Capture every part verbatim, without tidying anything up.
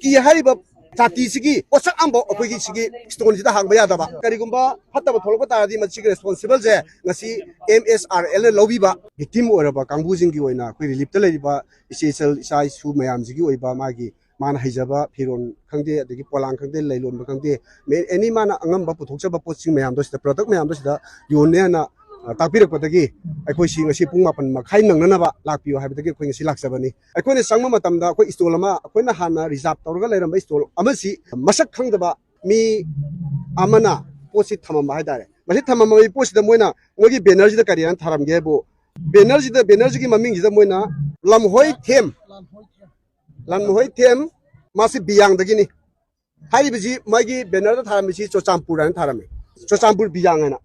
ꯀꯤ ꯍꯥꯏꯔꯤꯕ ꯖꯥꯇꯤꯁꯤꯒꯤ ꯄꯣꯠꯁꯛ ꯑꯃꯐꯥꯎ ꯑꯩꯈꯣꯏꯒꯤ ꯁꯤꯒꯤ ꯁ꯭ꯇꯣꯜꯁꯤꯗ ꯍꯥꯡꯕ ꯌꯥꯗꯕ꯫ ꯀꯔꯤꯒꯨꯝꯕ ꯐꯠꯇꯕ ꯊꯣꯛꯂꯛꯄ ꯇꯥꯔꯗꯤ ꯃꯁꯤꯒꯤ ꯔꯦꯁꯄꯣꯟꯁꯤꯕꯜꯁꯦ ꯉꯁꯤ ꯑꯦꯝ ꯑꯦꯁ ꯑꯥꯔ ꯑꯦꯜꯅ ꯂꯧꯕꯤꯕ꯫ ꯚꯤꯛꯇꯤꯝ ꯑꯣꯏꯔꯕ ꯀꯥꯡꯕꯨꯁꯤꯡꯒꯤ ꯑꯣꯏꯅ ꯑꯩꯈꯣꯏ ꯔꯤꯂꯤꯞꯇ ꯂꯩꯔꯤꯕ ꯏꯆꯦ ꯏꯆꯜ ꯏꯆꯥ ꯏꯁꯨ ꯃꯌꯥꯝꯁꯤꯒꯤ ꯑꯣꯏꯕ ꯃꯥꯒꯤ ꯃꯥꯅ ꯍꯩꯖꯕ ꯐꯤꯔꯣꯜ ꯈꯪꯗꯦ, ꯑꯗꯒꯤ ꯄꯣꯂꯥꯡ ꯈꯪꯗꯦ, ꯂꯩ ꯂꯣꯟꯕ ꯈꯪꯗꯦ, ꯑꯦꯅꯤ ꯃꯥꯅ ꯑꯉꯝꯕ ꯄꯨꯊꯣꯛꯆꯕ ꯄꯣꯠꯁꯤꯡ ꯃꯌꯥꯝꯗꯣ ꯁꯤꯗ, ꯄ꯭ꯔꯗꯛ ꯃꯌꯥꯝꯗꯣ ꯁꯤꯗ ꯌꯣꯟꯅꯦ ꯍꯥꯏꯅ, ꯑ, ꯇꯥꯛꯄꯤꯔꯛꯄꯗꯒꯤ ꯑꯩꯈꯣꯏꯁꯤ ꯉꯁꯤ ꯄꯨꯡ ꯃꯥꯄꯟ ꯃꯈꯥꯏ ꯅꯪꯅꯅꯕ ꯂꯥꯛꯄꯤꯌꯨ ꯍꯥꯏꯕꯗꯒꯤ ꯑꯩꯈꯣꯏ ꯉꯁꯤ ꯂꯥꯛꯆꯕꯅꯤ꯫ ꯑꯩꯈꯣꯏꯅ ꯆꯪꯕ ꯃꯇꯝꯗ ꯑꯩꯈꯣꯏ ꯁ꯭ꯇꯣꯜ ꯑꯃ ꯑꯩꯈꯣꯏꯅ ꯍꯥꯟꯅ ꯔꯤꯖꯥꯔꯚ ꯇꯧꯔꯒ ꯂꯩꯔꯝꯕ ꯁ꯭ꯇꯣꯜ ꯑꯃꯁꯤ ꯃꯁꯛ ꯈꯪꯗꯕ ꯃꯤ ꯑꯃꯅ ꯄꯣꯠꯁꯤ ꯊꯝꯃꯝꯕ ꯍꯥꯏꯇꯥꯔꯦ꯫ ꯃꯁꯤ ꯊꯝꯃꯝꯕꯒꯤ ꯄꯣꯠꯁꯤꯗ ꯃꯣꯏꯅ ꯃꯣꯏꯒꯤ ꯕꯦꯅꯔꯁꯤꯗ ꯀꯔꯤ ꯍꯥꯏꯅ ꯊꯥꯔꯝꯒꯦ ꯍꯥꯏꯕꯨ, ꯕꯦꯅꯔꯁꯤꯗ, ꯕꯦꯅꯔꯁꯤꯒꯤ ꯃꯃꯤꯡꯁꯤꯗ ꯃꯣꯏꯅ ꯂꯝꯍꯣꯏ ꯊꯦꯝ, ꯂꯝꯍꯣꯏ ꯊꯦꯝ, ꯃꯥꯁꯤ ꯕꯤꯌꯥꯡꯗꯒꯤꯅꯤ꯫ ꯍꯥꯏꯔꯤꯕꯁꯤ ꯃꯥꯒꯤ ꯕꯦꯅꯔꯗ ꯊꯥꯔꯝꯃꯤꯁꯤ ꯆꯨꯔꯆꯥꯟꯄꯨꯔ ꯍꯥꯏꯅ ꯊꯥꯔꯝꯃꯤ꯫ ꯆꯨꯔꯆꯥꯟꯄꯨꯔ ꯕꯤꯌꯥꯡ ꯍꯥꯏꯅ꯫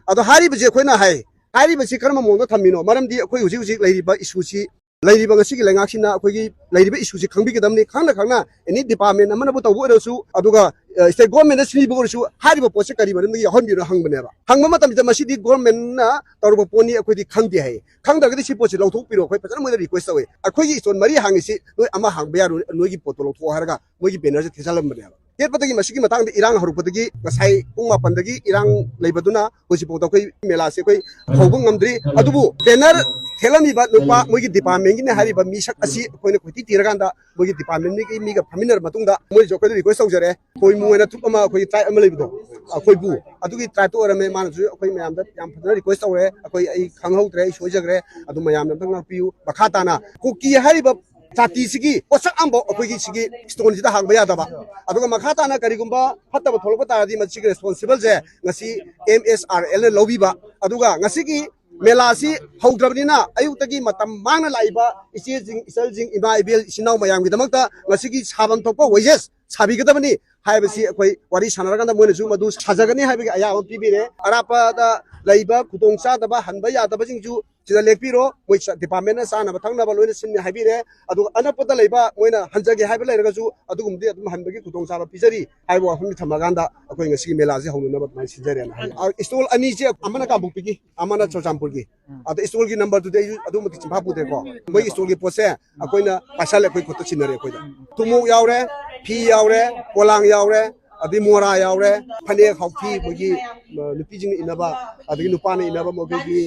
ꯑꯗꯣ ꯍꯥꯏꯔꯤꯕꯁꯤ ꯑꯩꯈꯣꯏꯅ ꯍꯥꯏ, ꯍꯥꯏꯔꯤꯕꯁꯤ ꯀꯔꯝꯕ ꯃꯑꯣꯡꯗ ꯊꯝꯃꯤꯅꯣ? ꯃꯔꯝꯗꯤ ꯑꯩꯈꯣꯏ ꯍꯧꯖꯤꯛ ꯍꯧꯖꯤꯛ ꯂꯩꯔꯤꯕ ꯏꯁꯨꯁꯤ, ꯂꯩꯔꯤꯕ ꯉꯁꯤꯒꯤ ꯂꯩꯉꯥꯛꯁꯤꯅ ꯑꯩꯈꯣꯏꯒꯤ ꯂꯩꯔꯤꯕ ꯏꯁꯨꯁꯤ ꯈꯪꯕꯤꯒꯗꯕꯅꯤ꯫ ꯈꯪꯅ ꯈꯪꯅ ꯑꯦꯅꯤ ꯗꯤꯄꯥꯔꯠꯃꯦꯟ ꯑꯃꯅꯕꯨ ꯇꯧꯕ ꯑꯣꯏꯔꯁꯨ, ꯑꯗꯨꯒ, ꯑ, ꯁ꯭ꯇꯦꯠ ꯒꯣꯔꯃꯦꯟꯅ ꯁꯤꯟꯕ ꯑꯣꯏꯔꯁꯨ, ꯍꯥꯏꯔꯤꯕ ꯄꯣꯠꯁꯦ ꯀꯔꯤ ꯃꯔꯝꯗꯒꯤ ꯌꯥꯎꯍꯟꯕꯤꯅꯣ ꯍꯪꯕꯅꯦꯕ꯫ ꯍꯪꯕ ꯃꯇꯝꯗ ꯃꯁꯤꯗꯤ ꯒꯣꯔꯃꯦꯟꯅ ꯇꯧꯔꯨꯕ ꯄꯣꯠꯅꯤ, ꯑꯩꯈꯣꯏꯗꯤ ꯈꯪꯗꯦ ꯍꯥꯏꯌꯦ꯫ ꯈꯪꯗ꯭ꯔꯒꯗꯤ ꯁꯤ ꯄꯣꯠꯁꯤ ꯂꯧꯊꯣꯛꯄꯤꯔꯣ, ꯑꯩꯈꯣꯏ ꯐꯖꯅ ꯃꯣꯏꯗ ꯔꯤꯀ꯭ꯋꯦꯁ ꯇꯧꯋꯦ꯫ ꯑꯩꯈꯣꯏꯒꯤ ꯁ꯭ꯇꯣꯜ ꯃꯔꯤ ꯍꯥꯡꯉꯤꯁꯤ ꯅꯣꯏ ꯑꯃ ꯍꯥꯡꯕ ꯌꯥꯔꯣꯏ, ꯅꯣꯏꯒꯤ ꯄꯣꯠꯇꯣ ꯂꯧꯊꯣꯛꯑꯣ ꯍꯥꯏꯔꯒ ꯃꯣꯏꯒꯤ ꯕꯦꯅꯔꯁꯦ ꯊꯦꯠꯆꯜꯂꯝꯕꯅꯦꯕ꯫ ꯊꯦꯠꯄꯗꯒꯤ ꯃꯁꯤꯒꯤ ꯃꯇꯥꯡꯗ ꯏꯔꯥꯡ ꯍꯧꯔꯛꯄꯗꯒꯤ ꯉꯁꯥꯏ ꯄꯨꯡ ꯃꯥꯄꯟꯗꯒꯤ ꯏꯔꯥꯡ ꯂꯩꯕꯗꯨꯅ ꯍꯧꯖꯤꯛꯐꯥꯎꯗ ꯑꯩꯈꯣꯏ ꯃꯦꯂꯥꯁꯦ ꯑꯩꯈꯣꯏ ꯍꯧꯕ ꯉꯝꯗ꯭ꯔꯤ꯫ ꯑꯗꯨꯕꯨ ꯕꯦꯅꯔ ꯊꯦꯠꯂꯝꯃꯤꯕ ꯅꯨꯄꯥ, ꯃꯣꯏꯒꯤ ꯗꯤꯄꯥꯔꯠꯃꯦꯟꯒꯤꯅꯦ ꯍꯥꯏꯔꯤꯕ ꯃꯤꯁꯛ ꯑꯁꯤ ꯑꯩꯈꯣꯏꯅ ꯀꯣꯏꯊꯤ ꯊꯤꯔꯀꯥꯟꯗ ꯃꯣꯏꯒꯤ ꯗꯤꯄꯥꯔꯠꯃꯦꯟꯒꯤ ꯃꯤꯒ ꯐꯝꯃꯤꯟꯅꯔꯕ ꯃꯇꯨꯡꯗ ꯃꯣꯏꯁꯨ ꯑꯩꯈꯣꯏꯗ ꯔꯤꯀ꯭ꯋꯦꯁ ꯇꯧꯖꯔꯦ꯫ ꯈꯣꯏꯃꯨ ꯍꯥꯏꯅ ꯇ꯭ꯔꯨꯞ ꯑꯃ, ꯑꯩꯈꯣꯏꯒꯤ ꯇ꯭ꯔꯥꯏꯕ ꯑꯃ ꯂꯩꯕꯗꯣ, ꯑꯩꯈꯣꯏꯕꯨ ꯑꯗꯨꯒꯤ ꯇ꯭ꯔꯥꯏꯕꯇ ꯑꯣꯏꯔꯝꯃꯦ꯫ ꯃꯥꯅꯁꯨ ꯑꯩꯈꯣꯏ ꯃꯌꯥꯝꯗ ꯌꯥꯝ ꯐꯖꯅ ꯔꯤꯀ꯭ꯋꯦꯁ ꯇꯧꯔꯦ꯫ ꯑꯩꯈꯣꯏ, ꯑꯩ ꯈꯪꯍꯧꯗ꯭ꯔꯦ, ꯑꯩ ꯁꯣꯏꯖꯈ꯭ꯔꯦ꯫ ꯑꯗꯨ ꯃꯌꯥꯝꯅ ꯑꯝꯇꯪ ꯉꯥꯛꯄꯤꯌꯨ꯫ ꯃꯈꯥ ꯇꯥꯅ ꯀꯨꯀꯤ ꯍꯥꯏꯔꯤꯕ ꯖꯥꯇꯤꯁꯤꯒꯤ ꯄꯣꯠꯁꯛ ꯑꯃꯐꯥꯎ ꯑꯩꯈꯣꯏꯒꯤ ꯁꯤꯒꯤ ꯁ꯭ꯇꯣꯜꯁꯤꯗ ꯍꯥꯡꯕ ꯌꯥꯗꯕ꯫ ꯑꯗꯨꯒ ꯃꯈꯥ ꯇꯥꯅ ꯀꯔꯤꯒꯨꯝꯕ ꯐꯠꯇꯕ ꯊꯣꯛꯂꯛꯄ ꯇꯥꯔꯗꯤ ꯃꯁꯤꯒꯤ ꯔꯦꯁꯄꯣꯟꯁꯤꯕꯜꯁꯦ ꯉꯁꯤ ꯑꯦꯝ ꯑꯦꯁ ꯑꯥꯔ ꯑꯦꯜꯅ ꯂꯧꯕꯤꯕ꯫ ꯑꯗꯨꯒ ꯉꯁꯤꯒꯤ ꯃꯦꯂꯥꯁꯤ ꯍꯧꯗ꯭ꯔꯕꯅꯤꯅ ꯑꯌꯨꯛꯇꯒꯤ ꯃꯇꯝ ꯃꯥꯡꯅ ꯂꯥꯛꯏꯕ ꯏꯆꯦꯁꯤꯡ, ꯏꯆꯜꯁꯤꯡ, ꯏꯃꯥ ꯏꯕꯦꯜ, ꯏꯆꯤꯟ ꯏꯅꯥꯎ ꯃꯌꯥꯝꯒꯤꯗꯃꯛꯇ ꯉꯁꯤꯒꯤ ꯁꯥꯐꯝ ꯊꯣꯛꯄ ꯋꯦꯖꯦꯁ ꯁꯥꯕꯤꯒꯗꯕꯅꯤ ꯍꯥꯏꯕꯁꯤ ꯑꯩꯈꯣꯏ ꯋꯥꯔꯤ ꯁꯥꯟꯅꯔꯀꯥꯟꯗ ꯃꯣꯏꯅꯁꯨ ꯃꯗꯨ ꯁꯥꯖꯒꯅꯤ ꯍꯥꯏꯕꯒꯤ ꯑꯌꯥꯕ ꯑꯃ ꯄꯤꯕꯤꯔꯦ꯫ ꯑꯔꯥꯞꯄꯗ ꯂꯩꯕ ꯈꯨꯗꯣꯡ ꯆꯥꯗꯕ ꯍꯟꯕ ꯌꯥꯗꯕꯁꯤꯡꯁꯨ ꯁꯤꯗ ꯂꯦꯛꯄꯤꯔꯣ, ꯃꯣꯏ ꯆ-, ꯗꯤꯄꯥꯔꯠꯃꯦꯟꯅ ꯆꯥꯅꯕ ꯊꯛꯅꯕ ꯂꯣꯏꯅ ꯁꯤꯟꯅꯤ ꯍꯥꯏꯕꯤꯔꯦ꯫ ꯑꯗꯨꯒ ꯑꯅꯛꯄꯗ ꯂꯩꯕ ꯃꯣꯏꯅ ꯍꯟꯖꯒꯦ ꯍꯥꯏꯕ ꯂꯩꯔꯒꯁꯨ ꯑꯗꯨꯒꯨꯝꯕꯗꯤ ꯑꯗꯨꯝ ꯍꯟꯕꯒꯤ ꯈꯨꯗꯣꯡꯆꯥꯕ ꯄꯤꯖꯔꯤ ꯍꯥꯏꯕ ꯋꯥꯐꯝꯁꯤ ꯊꯝꯃꯀꯥꯟꯗ ꯑꯩꯈꯣꯏ ꯉꯁꯤꯒꯤ ꯃꯦꯂꯥꯁꯤ ꯍꯧꯅꯅꯕ ꯑꯗꯨꯃꯥꯏꯅ ꯁꯤꯟꯖꯔꯦꯅ ꯍꯥꯏ꯫ ꯑ, ꯁ꯭ꯇꯣꯜ ꯑꯅꯤꯁꯦ, ꯑꯃꯅ ꯀꯥꯡꯄꯣꯛꯄꯤꯒꯤ, ꯑꯃꯅ ꯆꯨꯔꯆꯥꯟꯄꯨꯔꯒꯤ꯫ ꯑꯗ ꯁ꯭ꯇꯣꯜꯒꯤ ꯅꯝꯕꯔꯗꯨꯗꯤ ꯑꯩꯁꯨ ꯑꯗꯨꯃꯛꯇꯤ ꯆꯤꯟꯐꯥ ꯄꯨꯗꯦꯀꯣ꯫ ꯃꯣꯏꯒꯤ ꯁ꯭ꯇꯣꯜꯒꯤ ꯄꯣꯠꯁꯦ ꯑꯩꯈꯣꯏꯅ ꯄꯥꯏꯁꯜꯂꯦ, ꯑꯩꯈꯣꯏ ꯈꯨꯠꯇ ꯁꯤꯟꯅꯔꯦ ꯑꯩꯈꯣꯏꯗ꯫ ꯊꯨꯝꯃꯣꯛ ꯌꯥꯎꯔꯦ, ꯐꯤ ꯌꯥꯎꯔꯦ, ꯄꯣꯂꯥꯡ ꯌꯥꯎꯔꯦ, ꯑꯗꯩ ꯃꯣꯔꯥ ꯌꯥꯎꯔꯦ, ꯐꯅꯦꯛ ꯍꯥꯎꯊꯤ, ꯑꯩꯈꯣꯏꯒꯤ, ꯑ, ꯅꯨꯄꯤꯁꯤꯡꯅ ꯏꯟꯅꯕ, ꯑꯗꯒꯤ ꯅꯨꯄꯥꯅ ꯏꯟꯅꯕ ꯃꯈꯣꯏꯒꯤ,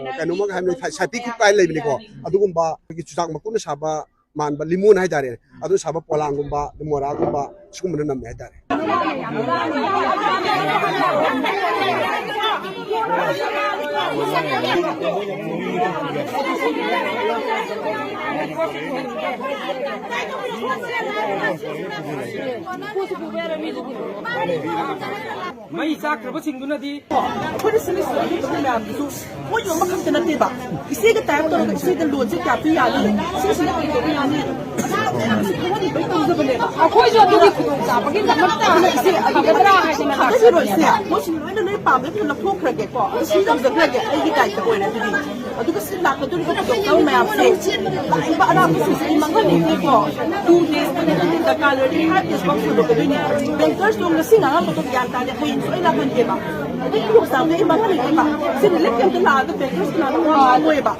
ꯑ, ꯀꯩꯅꯣꯃꯛ ꯍꯥꯏꯕꯅꯤ, ꯁꯥꯏ-, ꯁꯥꯏꯄꯤ ꯈꯨꯠ ꯀꯥꯏꯅ ꯂꯩꯕꯅꯤꯀꯣ꯫ ꯑꯗꯨꯒꯨꯝꯕ ꯑꯩꯈꯣꯏꯒꯤ ꯆꯨꯖꯥꯛ ꯃꯀꯨꯞꯅ ꯁꯥꯕ ꯃꯥꯟꯕ ꯂꯤꯃꯣꯟ ꯍꯥꯏꯇꯥꯔꯦ, ꯑꯗꯨ ꯁꯥꯕ ꯄꯣꯂꯥꯡꯒꯨꯝꯕ, ꯃꯣꯔꯥꯒꯨꯝꯕ, ꯁꯤꯒꯨꯝꯕꯅ ꯅꯝꯃꯦ ꯍꯥꯏꯇꯥꯔꯦ꯫ ꯃꯩ ꯆꯥꯛꯈ꯭ꯔꯕꯁꯤꯡꯗꯨꯅꯗꯤ ꯑꯩꯈꯣꯏꯅ ꯁꯤꯜꯂꯤꯁꯤꯗ ꯑꯗꯨꯒꯨꯝꯕ ꯃꯌꯥꯝꯗꯨꯁꯨ ꯃꯣꯏ ꯌꯣꯟꯕ ꯈꯛꯇ ꯅꯠꯇꯦꯕ꯫ ꯏꯆꯦꯒ ꯇꯥꯏꯞ ꯇꯧꯔꯒ ꯏꯆꯦꯗ ꯂꯣꯟꯁꯦ ꯀꯌꯥ ꯄꯤ ꯌꯥꯅꯤ? ꯁꯤꯁꯤꯅ ꯀꯔꯤ ꯇꯧꯕ ꯌꯥꯅꯤ? ꯑꯗꯨꯅ ꯏꯆꯦ ꯈꯪꯍꯟꯅꯤꯡꯕꯒꯤ ꯇꯧꯖꯕꯅꯦꯕ꯫ ꯑꯩꯈꯣꯏꯁꯨ ꯑꯗꯨꯒꯤ ꯈꯨꯗꯣꯡꯆꯥꯕꯒꯤꯗꯃꯛꯇ ꯑꯗꯨꯅ ꯏꯆꯦ ꯑꯗꯨ ꯊꯥꯗꯕꯤꯔꯣꯏꯁꯦ꯫ ꯃꯣꯏꯁꯤꯡ ꯂꯣꯏꯅ ꯂꯣꯏ ꯄꯥꯝꯃꯦ, ꯑꯗꯨꯅ ꯂꯧꯊꯣꯛꯈ꯭ꯔꯒꯦꯀꯣ꯫ ꯑꯗꯨ ꯁꯤ ꯇꯧꯖꯈ꯭ꯔꯒꯦ ꯑꯩꯒꯤ ꯗꯥꯏꯇ ꯑꯣꯏꯔꯦ꯫ ꯑꯗꯨꯗꯤ ꯑꯗꯨꯒ ꯁꯤ ꯂꯥꯛꯀꯗꯧꯔꯤꯕ ꯈꯨꯗꯣꯡꯆꯥꯕ ꯃꯌꯥꯝꯁꯦ ꯂꯥꯛꯏꯕ ꯑꯔꯥꯞꯄꯁꯤꯡꯁꯤꯒꯤ ꯃꯥꯡꯍꯟꯅꯤꯡꯗꯦꯀꯣ꯫ ꯇꯨ ꯗꯦꯖ ꯃꯅꯨꯡꯗ ꯗꯔꯀꯥꯔ ꯂꯩꯔꯗꯤ ꯐꯥꯏꯚ ꯗꯦꯖ ꯐꯥꯎ ꯁꯟꯗꯣꯛꯀꯗꯣꯏꯅꯤ꯫ ꯕꯦꯡꯀꯔꯁꯇꯣ ꯉꯁꯤ ꯉꯔꯥꯡ ꯈꯛꯇ ꯒ꯭ꯌꯥꯟ ꯇꯥꯗꯦ, ꯍꯌꯦꯡꯁꯨ ꯑꯩ ꯂꯥꯛꯍꯟꯒꯦꯕ꯫ ꯑꯗꯨꯒꯤ ꯈꯨꯗꯣꯡꯆꯥꯕꯗꯣ ꯑꯩ ꯃꯥꯡꯍꯟꯅꯤꯡꯗꯦꯕ꯫ ꯁꯤ ꯔꯤꯂꯤꯐ ꯀꯦꯝꯞꯇ ꯂꯥꯛꯑꯒ ꯕꯦꯡꯀꯔꯁ ꯀꯅꯥꯅ ꯋꯥ ꯉꯥꯡꯉꯣꯏꯕ꯫